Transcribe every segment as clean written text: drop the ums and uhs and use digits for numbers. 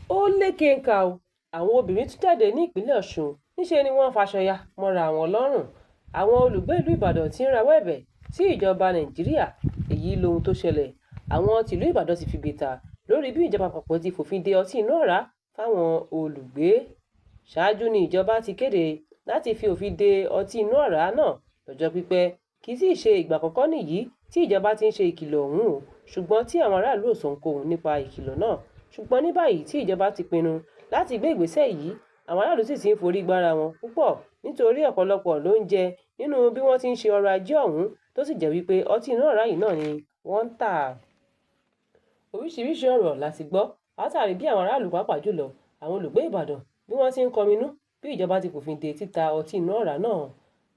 Ó lékenkà o, àwọn obìnrin tún jáde ní ìpínlẹ̀ Ọ̀ṣun, níṣẹ́ ni wọ́n faṣọ ya mọ́ra wọn lọ́rùn. Àwọn olùgbé ìlú Ìbàdàn ti ń rawọ́ ẹ̀bẹ̀ sí ìjọba Nàìjíríà, èyí lohun tó ṣẹlẹ̀. Àwọn tìlú Ìbàdàn ti figbe ta lórí bí ìjọba àpapọ̀ ti fòfin de ọtí inú ọ̀rá fáwọn olùgbé. Ṣáájú ni ìjọba ti kéde láti fi òfin de ọtí inú ọ̀rá náà lọ́jọ́ pípẹ́. Kì í sì í ṣe ìgbà àkọ́kọ́ nìyí tí ìjọba ti ń ṣe ìkìlọ̀ ọ̀hún o, ṣùgbọ́n tí àwọn aráàlú ò sọ ohunkóhun nípa ìkìlọ̀ náà. Ṣùgbọ́n ní báyìí tí ìjọba ti pinnu láti gbé ìgbésẹ̀ yìí, àwọn aráàlú sì ti ń forí gbára wọn púpọ̀ nítorí ọ̀pọ̀lọpọ̀ ló ń jẹ nínú bí wọ́n ti ń ṣe ọrọ̀ ajé ọ̀hún tó sì jẹ́ wípé ọtí inú ọ̀rá yìí náà ni wọ́n ń tà. Oríṣiríṣi ọ̀rọ̀ la ti gbọ́ látàrí bí àwọn aráàlú pàápàá jùlọ àwọn olùgbé Ìbàdàn bí wọ́n ti ń kọminú bí ìjọba ti fòfin de títa ọtí inú ọ̀rá náà.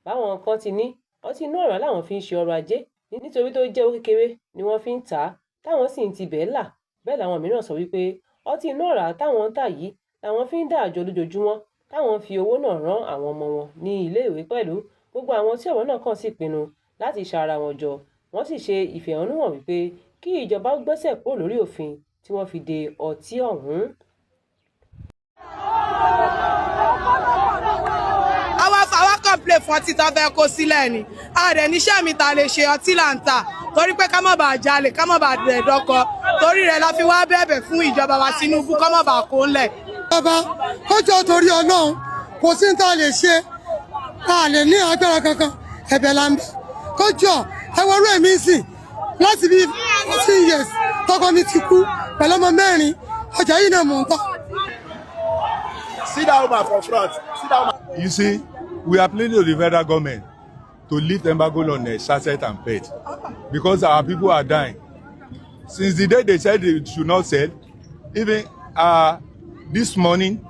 Báwọn kan ti ní ọtí inú ọ̀rá làwọn fi ń ṣe ọrọ̀ ajé nítorí tó jẹ́ owó kékeré ni wọ́n fi ń tà á táwọn sì ń tibẹ̀ là. Bẹ́ẹ̀ làwọn mìíràn sọ wípé ọtí inú ọ̀rá táwọn ń tà yìí làwọn fi ń dá àjọ lójoojúmọ́ táwọn ń fi owó náà rán àwọn ọmọ wọn ní iléèwé pẹ̀lú. Gbogbo àwọn tí ọ̀rọ̀ náà kàn sì pinnu láti ṣa ara wọn jọ, wọ́n sì ṣe ìfẹ̀hónúhàn wípé kí ìjọba ó gbẹ́sẹ̀ kúrò lórí òfin tí wọ́n fi de ọtí ọ̀hún. Àwa fàwa complain fún ọtí tó fẹ́ kó sílẹ̀ ni a rẹ̀ níṣẹ́ mi ta lè ṣe ọtí là ń tà torí pé ká má bàa jalè, ká má bàa dẹ̀ dọ́kọ, torí rẹ̀ la fi wá bẹ̀bẹ̀ fún ìjọba wa Tinubu kó má bàa kó ńlẹ̀. Bàbá kó jọ torí Ọlọ́run, kò sí ní tá a lè ṣe, a lè ní agbára kankan, ẹ̀bẹ̀ là ń bẹ̀ kó jọ. Ẹ wọrú ẹ̀mí sìn láti bí 14 years tọkọ mi ti kú pẹ̀lú ọmọ mẹ́rin, ọjà yìí náà mò ń tà. See that woman for front. See that woman. You see, we are pleading to the federal government to lift embargo on sachet and PET because our people are dying. Since the day they said they should not sell, even this morning,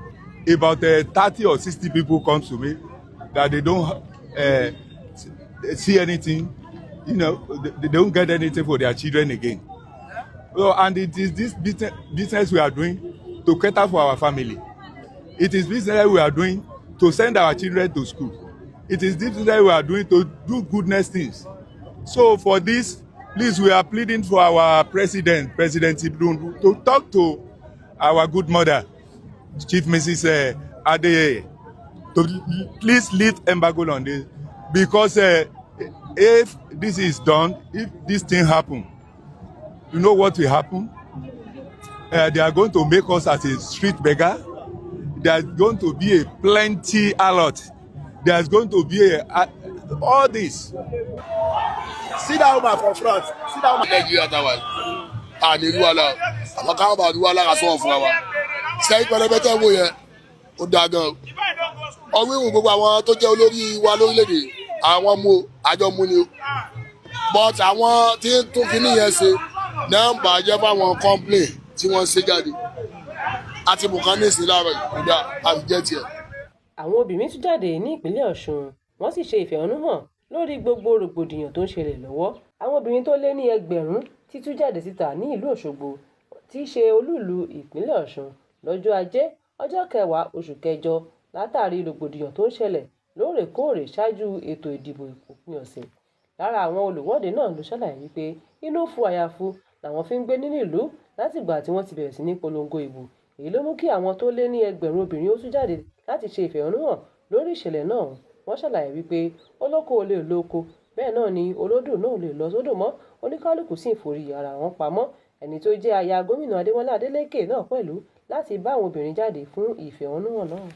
about 30 or 60 people come to me that they don't see anything, they don't get anything for their children again. So, and it is this business we are doing to cater for our family. It is business we are doing to send our children to school. It is this business we are doing to do goodness things. So for this, please, we are pleading for our president, President Tinubu, to talk to our good mother, Chief Mrs. Adeyeye, to please lift embargo on this, because if this is done, if this thing happen, you know what will happen? They are going to make us as a street beggar. There's going to be a plenty alert. There's going to be all this. See that woman for front. See that woman. Nàìjíríà táwa yìí à ní rí wàhálà, àmọ́ káwọn bá rí wàhálà ká sọ̀rọ̀ fúnra wa. Sẹ́yìn pẹlẹbẹ tẹ́ wò yẹn, ó dáa gan ọwọ́ ìwò. Gbogbo àwọn tó jẹ́ olórí wa lórílẹ̀‐èdè, àwọn mú àjọ mú ni o, but àwọn tí ń tún kinní yẹn ṣe náà ń bàjẹ́ fáwọn complain tí wọ́n ń ṣe jáde àti bùkán ní ìsìn láàárọ̀ yìí, kò dáa àti jẹ́ tiẹ̀. Àwọn obìnrin tún jáde ní ìpínlẹ̀ Ọ̀ṣun, wọ́n sì ṣe ìfẹ̀hónúhàn lórí gbogbo rògbòdìyàn tó ń ṣẹlẹ̀ lọ́wọ́. Àwọn obìnrin tó lé ní 1,000 ti tú jáde síta ní ìlú Òṣogbo tí í ṣe olúùlú ìpínlẹ̀ Ọ̀ṣun lọ́jọ́ Ajé, ọjọ́ 10 oṣù kẹjọ, látàrí rògbòdìyàn tó ń ṣẹlẹ̀ lóòrèkóòrè ṣáájú ètò ìdìbò òpin ọ̀sẹ̀. Lára àwọn olùwọ́de náà ló ṣàlàyé wípé inú fu àyàfu làwọn fi ń gbé nínú ìlú látìgbà tí wọ́n ti bẹ̀rẹ̀ sí ní polongo ìbò. Èyí ló mú kí àwọn tó lé ní 1,000 obìnrin ó tú jáde láti ṣe ìfẹ̀hónúhàn lórí ìṣẹ̀lẹ̀ náà. Wọ́n ṣàlàyé wípé olóko ò lè lọ oko, bẹ́ẹ̀ náà ni olódò náà ò lè lọ sódò mọ́, oníkálukú sì ń forí ara wọn pamọ́. Ẹni tó jẹ́ aya gómìnà Adémọ́lá Adélékè náà pẹ̀lú láti bá àwọn obìnrin jáde fún ìfẹ̀hónúhàn náà.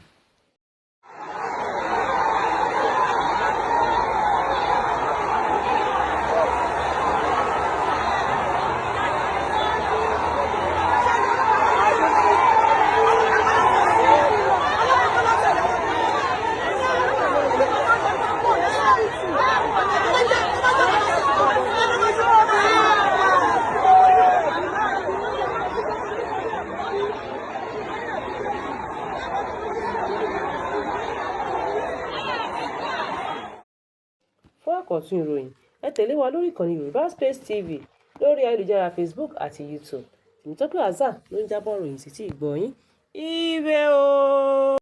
Fún àkọ́tún ìròyìn, ẹ tẹ̀lé wa lórí ìkànnì Yorùbá Space TV lórí ayélujára Facebook àti YouTube. Tèmítọ́pẹ́ Hassan ló ń jábọ̀ ìròyìn sétí ìgbọ́ yín. Ire o!